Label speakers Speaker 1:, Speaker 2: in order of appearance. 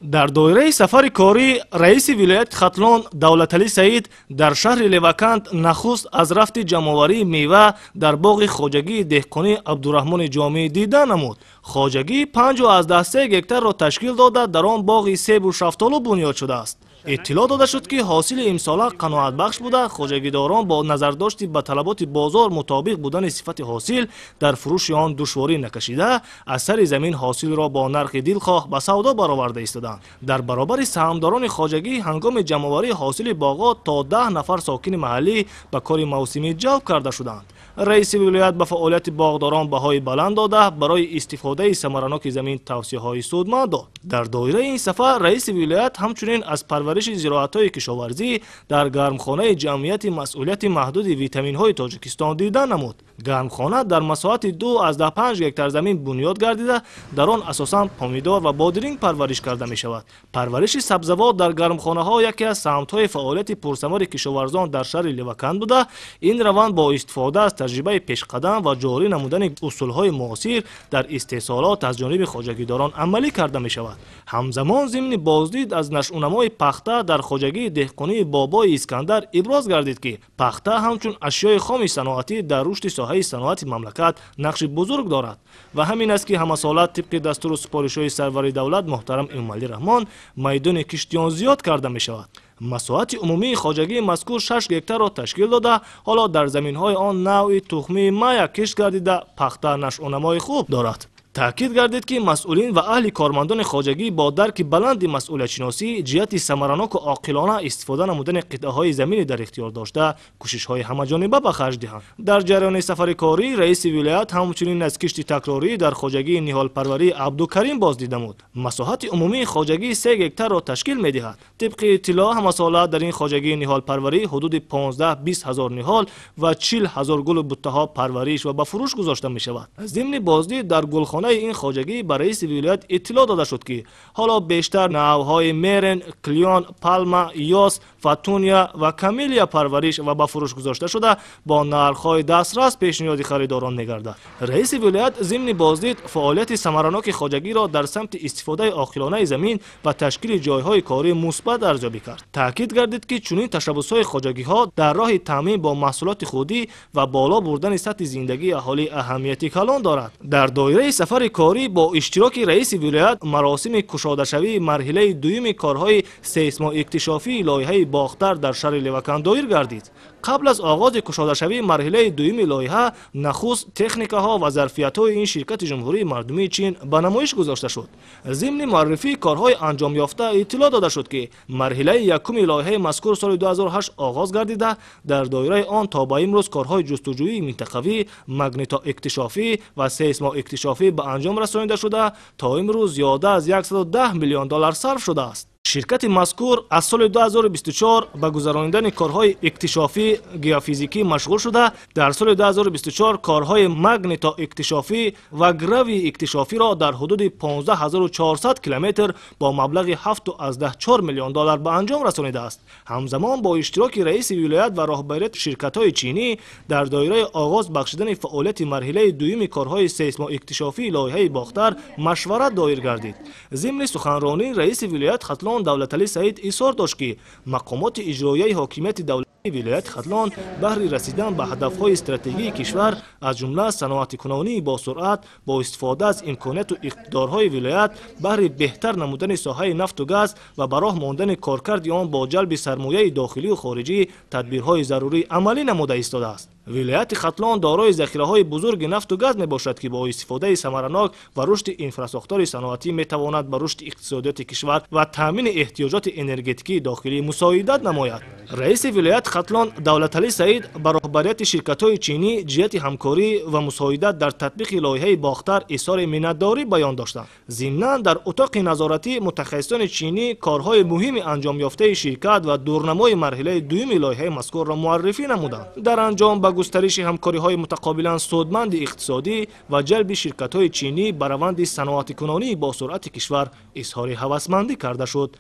Speaker 1: Дар доираи сафари корӣ раиси вилояти Хатлон Давлаталӣ Саид дар шаҳри Левакант нахуст аз рафти ҷамъоварии мева дар боғи хоҷагии деҳқонии Абдураҳмони Ҷомӣ дида намуд. Хоҷагӣ 5,3 гектарро ташкил дода, дар он боғи себу шафтолу бунёд шудааст. Иттилоъ дода шуд, ки ҳосили имсола қаноатбахш буда, хоҷагидорон бо назардошти ба талаботи бозор мутобиқ будани сифати ҳосил дар фурӯши он душворӣ накашида, аз сари замин ҳосилро бо нархи дилхоҳ ба савдо бароварда истоданд. Дар баробари саҳмдорони хоҷагӣ ҳангоми ҷамъоварии ҳосили боғот то 10 нафар сокини маҳаллӣ ба кори мавсимӣ ҷалб карда шуданд. Раиси вилоят ба фаъолияти боғдорон баҳои баланд дода, барои истифодаи самараноки замин тавсияҳои судманд дод. Дар доираи ин сафар раиси вилоят ҳамчунин аз парвариши зироатҳои кишоварзӣ дар гармхонаи ҷамъияти масъулияти маҳдуди витаминҳои Тоҷикистон дида намуд. Гармхона дар масоҳати 2,5 гектар замин бунёд гардида, дар он асосан помидор ва бодиринг парвариш карда мешавад. Парвариши сабзавот дар гармхонаҳо яке аз самтҳои фаъолияти пурсамари кишоварзон дар шаҳри Леваканд буда, ин раванд бо истифода аз таҷрибаи пешқадам ва ҷорӣ намудани усулҳои муосир дар истеҳсолот аз ҷониби хоҷагидорон амалӣ карда мешавад. Ҳамзамон зимни боздид аз нашъунамои пахта дар хоҷагии деҳқонии Бобои Искандар иброз гардид, ки пахта ҳамчун ашёи хоми саноатӣ дар рушди соҳаи саноати мамлакат нақши бузург дорад ва ҳамин аст, ки ҳамасола тибқи дастуру супоришҳои сарвари давлат муҳтарам Эмомалӣ Раҳмон майдони кишти он зиёд карда мешавад. Масоҳати умумии хоҷагии мазкур 6 гектарро ташкил дода, ҳоло дар заминҳои он навъи тухмии мая кишт гардида, пахта нашъунамои хуб дорад. Таъкид гардид, ки масъулин ва аҳли кормандони хоҷагӣ бо дарки баланди масъулиятшиносӣ ҷиҳати самараноку оқилона истифода намудани қитъаҳои замини дар ихтиёр дошта кӯшишҳои ҳамаҷониба ба харҷ диҳанд. Дар ҷараёни сафари корӣ раиси вилоят ҳамчунин аз кишти такрорӣ дар хоҷагии ниҳолпарварии Абдукарим боздид намуд. Масоҳати умумии хоҷагӣ 3 гектарро ташкил медиҳад. Тибқи иттилоъ, ҳамасола дар ин хоҷагии ниҳолпарварӣ ҳудуди 15-20 ҳазор ниҳол ва 40 ҳазор гулу буттаҳо парвариш ва ба фурӯш гузошта мешавад. Зимни боздид дар гулхона ин хоҷагӣ ба раиси вилоят иттилоъ дода шуд, ки ҳоло бештар навъҳои мерен, клион, палма, ёс, фатуния ва камелия парвариш ва ба фурӯш гузошта шуда, бо нархҳои дастрас пешниҳоди харидорон мегардад. Раиси вилоят зимни боздид фаъолияти самараноки хоҷагиро дар самти истифодаи оқилонаи замин ва ташкили ҷойҳои корӣ мусбат арзёбӣ кард. Таъкид гардид, ки чунин ташаббусҳои хоҷагиҳо дар роҳи таъмин бо маҳсулоти худӣ ва боло бурдани сатҳи зиндагии аҳолӣ аҳамияти калон дорад. Дар доираи сафари корӣ бо иштироки раиси вилоят маросими кушодашавии марҳилаи дуюми корҳои сейсмоиктишофии лоиҳаи Бохтар дар шаҳри Леваканд доир гардид. Қабл аз оғози кушодашавии марҳилаи дуюми лоиҳа нахуст техникаҳо ва зарфиятҳои ин ширкати Ҷумҳурии Мардумии Чин ба намоиш гузошта шуд. Зимни муаррифии корҳои анҷомёфта иттилоъ дода шуд, ки марҳилаи якуми лоиҳаи мазкур соли 2008 оғоз гардида, дар доираи он то ба имрӯз корҳои ҷустуҷӯии минтақавӣ, магнитоиктишофӣ ва сейсмоиктишофӣ ба анҷом расонида шуда, то имрӯз зиёда аз 110 миллион доллар сарф шудааст. Ширкати мазкур аз соли 2024 ба гузаронидани корҳои иктишофӣ геофизикӣ машғул шуда, дар соли 2024 корҳои магнитоиктишофӣ ва гравииктишофиро дар ҳудуди 15 400 километр бо маблағи 7,4 миллион доллар ба анҷом расонидааст. Ҳамзамон бо иштироки раиси вилоят ва роҳбарияти ширкатҳои чинӣ дар доираи оғоз бахшидани фаъолияти марҳилаи дуюми корҳои сейсмоиктишофии лоиҳаи Бохтар машварат доир гардид. Зимни суханронӣ раиси вилоят Хатлон Давлаталӣ Саид изҳор дошт, ки мақомоти иҷроияи ҳокимияти давлатии вилояти Хатлон баҳри расидан ба ҳадафҳои стратегии кишвар, аз ҷумла саноатикунонии босуръат бо истифода аз имконияту иқтидорҳои вилоят, баҳри беҳтар намудани соҳаи нафту газ ва ба роҳ мондани коркарди он бо ҷалби сармояи дохилию хориҷӣ тадбирҳои зарурӣ амалӣ намуда истодааст. Вилояти Хатлон дорои захираҳои бузурги нафту газ мебошад, ки бо истифодаи самаранок ва рушди инфрасохтори саноатӣ метавонад ба рушди иқтисодиёти кишвар ва таъмини эҳтиёҷоти энергетикии дохилӣ мусоидат намояд. Раиси вилояти Хатлон Давлаталӣ Саид ба роҳбарияти ширкатҳои чинӣ ҷиҳати ҳамкорӣ ва мусоидат дар татбиқи лоиҳаи Бохтар изҳори миннатдорӣ баён доштанд. Зимнан дар утоқи назоратӣ мутахассисони чинӣ корҳои муҳими анҷомёфтаи ширкат ва дурнамои марҳилаи дуюми лоиҳаи мазкурро муаррифӣ намуданд. Дар анҷом ба густариши ҳамкориҳои мутақобилан судманди иқтисодӣ ва ҷалби ширкатҳои чинӣ ба раванди саноатикунонии босуръати кишвар изҳори ҳавасмандӣ карда шуд.